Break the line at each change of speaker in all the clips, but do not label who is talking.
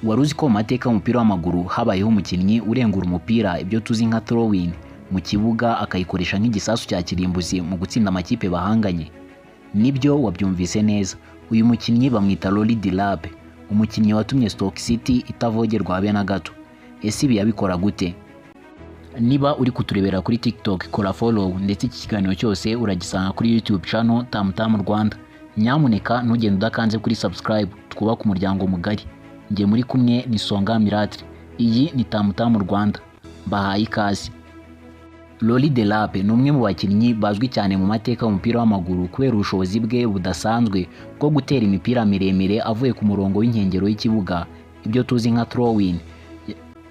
Wari uzi ko mu mateka y'umupira w'amaguru habayeho umukinnyi urengura umupira, ibyo tuzi nka throwing, mu kibuga akayikoresha nk'igisasu cya kirimbuzi mu gutsinda amakipe bahanganye? Nibyo, wabyumvise neza. Uyu mukinnyi bamwita Rory Delap, umukinnyi watumye Stoke City itavogerwa habe na gato. Ese ibi yabikora gute? Niba uri kuturebera kuri TikTok, kora follow, ndetse iki kiganiro cyose uragisanga kuri YouTube channel Tamtam Rwanda. Nyamuneka ntugende udakanze kuri subscribe, twubake umuryango mugari. Njye muri kumwe ni Songa Miracle, iyi ni Tamtam Rwanda, mbahaye ikaze. Rory Delap ni umwe mu bakinnyi bazwi cyane mu mateka y'umupira w'amaguru kubera ubushobozi bwe budasanzwe bwo gutera imipira miremire avuye ku murongo w'inkengero y'ikibuga, ibyo tuzi nka throwing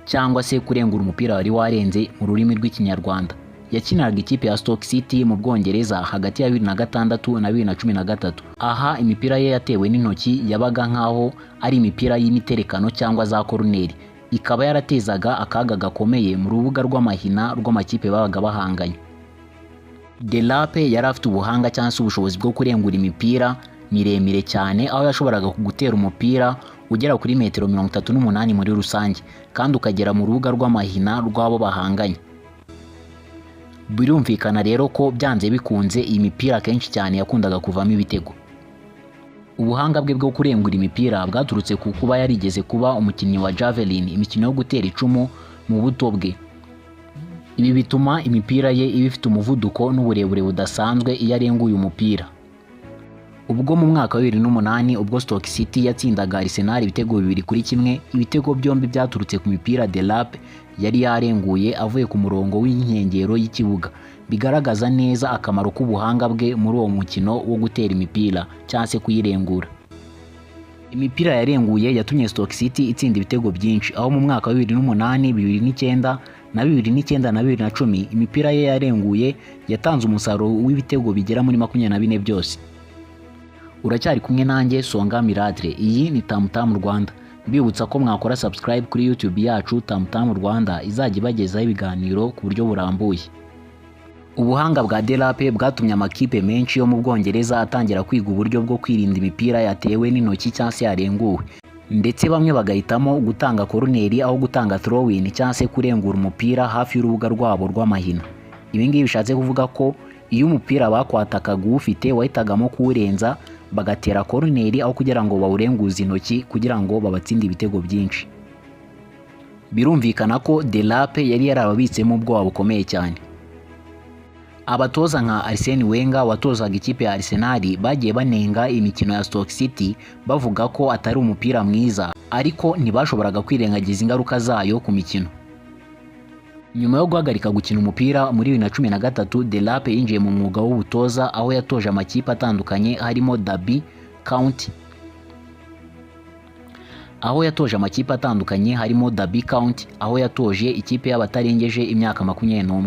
cyangwa se kurengura umupira wari warenze mu rurimi rw'Ikinyarwanda. Yakiniraga ikipe ya Stoke City mu Bwongereza hagati ya 2006 na 2013. Aha imipira ye yatewe n'intoki yabaga nk'aho ari imipira y'imiterekano cyangwa za koruneri, ikaba yaratezaga akaga gakomeye mu rubuga rw'amahina rw'amakipe babaga bahanganye. Delap yari afite ubuhanga cyangwa se ubushobozi bwo kurengura imipira miremire cyane, aho yashoboraga gutera umupira ugera kuri metero 38 muri rusange kandi ukagera mu rubuga rw'amahina rw'abo bahanganye. Birumvikana rero ko byanze bikunze iyi mipira akenshi cyane yakundaga kuvamo ibitego. Ubuhanga bwe bwo kurengura imipira bwaturutse ku kuba yarigeze kuba umukinnyi wa javelin, imikino yo gutera icumu, mu buto bwe. Ibi bituma imipira ye iba ifite umuvuduko n'uburebure budasanzwe iyo arenguye umupira. Ubwo mu mwaka wa 2008, ubwo Stoke City yatsindaga Arsenal ibitego 2-1, ibitego byombi byaturutse ku mipira Delap yari yarenguye avuye ku murongo w'inkengero y'ikibuga, bigaragaza neza akamaro k'ubuhanga bwe muri uwo mukino wo gutera imipira cyangwa se kuyirengura. Imipira yarenguye yatumye Stoke City itsinda ibitego byinshi, aho mu mwaka wa 2008, 2009 na 2009 na 2010 imipira ye yarenguye yatanze umusaruro w'ibitego bigera muri 24 byose. Uracyari kumwe nanjye Songa Miradre, iyi ni Tamtam Rwanda. Mbibutsa ko mwakora subscribe kuri YouTube yacu Tamtam Rwanda, izajya ibagezaho ibiganiro ku buryo burambuye. Ubuhanga bwa Delap bwatumye amakipe menshi yo mu Bwongereza atangira kwiga uburyo bwo kwirinda imipira yatewe n'intoki cyangwa se yarenguwe, ndetse bamwe bagahitamo gutanga koruneri aho gutanga throwin cyangwa se kurengura umupira hafi y'urubuga rwabo rw'amahina. Ibi ngibi bishatse kuvuga ko iyo umupira bakwatakaga uwufite wahitagamo kuwurenza bagatera koruneri aho kugira ngo bawurenguze intoki kugira ngo babatsinde ibitego byinshi. Birumvikana ko Delap yari yarababitsemo ubwoba bukomeye cyane. Abatoza nka Arsene Wenger watozaga ikipe ya Arsenal bagiye banenga imikino ya Stoke City, bavuga ko atari umupira mwiza, ariko ntibashoboraga kwirengagiza ingaruka zayo ku mikino. Nyuma yo guhagarika gukina umupira muri 2013, Delap yinjiye mu mwuga w'ubutoza, aho yatoje amakipe atandukanye harimo Derby County, aho yatoje amakipe atandukanye harimo Derby County, aho yatoje ikipe y'abatarengeje imyaka 21.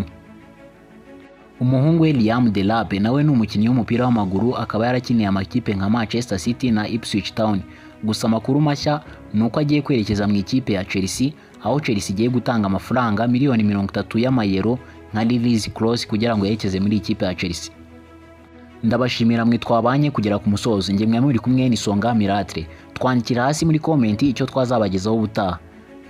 Umuhungu we Liam Delap nawe ni umukinnyi w'umupira w'amaguru, akaba yarakiniye amakipe nka Manchester City na Ipswich Town. Gusa amakuru mashya ni uko agiye kwerekeza mu ikipe ya Chelsea, aho Chelsea igiye gutanga amafaranga miliyoni 30 y'amayero nka release clause kugira ngo yerekeze muri ikipe ya Chelsea. Ndabashimira mwe twabanye kugera ku musozo. Njye mwe muri kumwe ni Songa Miracle. Twandikira hasi muri comment icyo twazabagezaho ubutaha.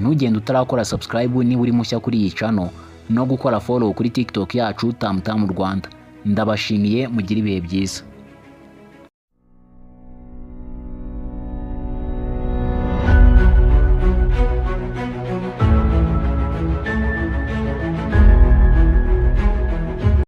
Ntugende utarakora subscribe niba uri mushya kuri iyi channel, no gukora follow kuri TikTok yacu Tamtam Rwanda. Ndabashimiye, mugire ibihe byiza.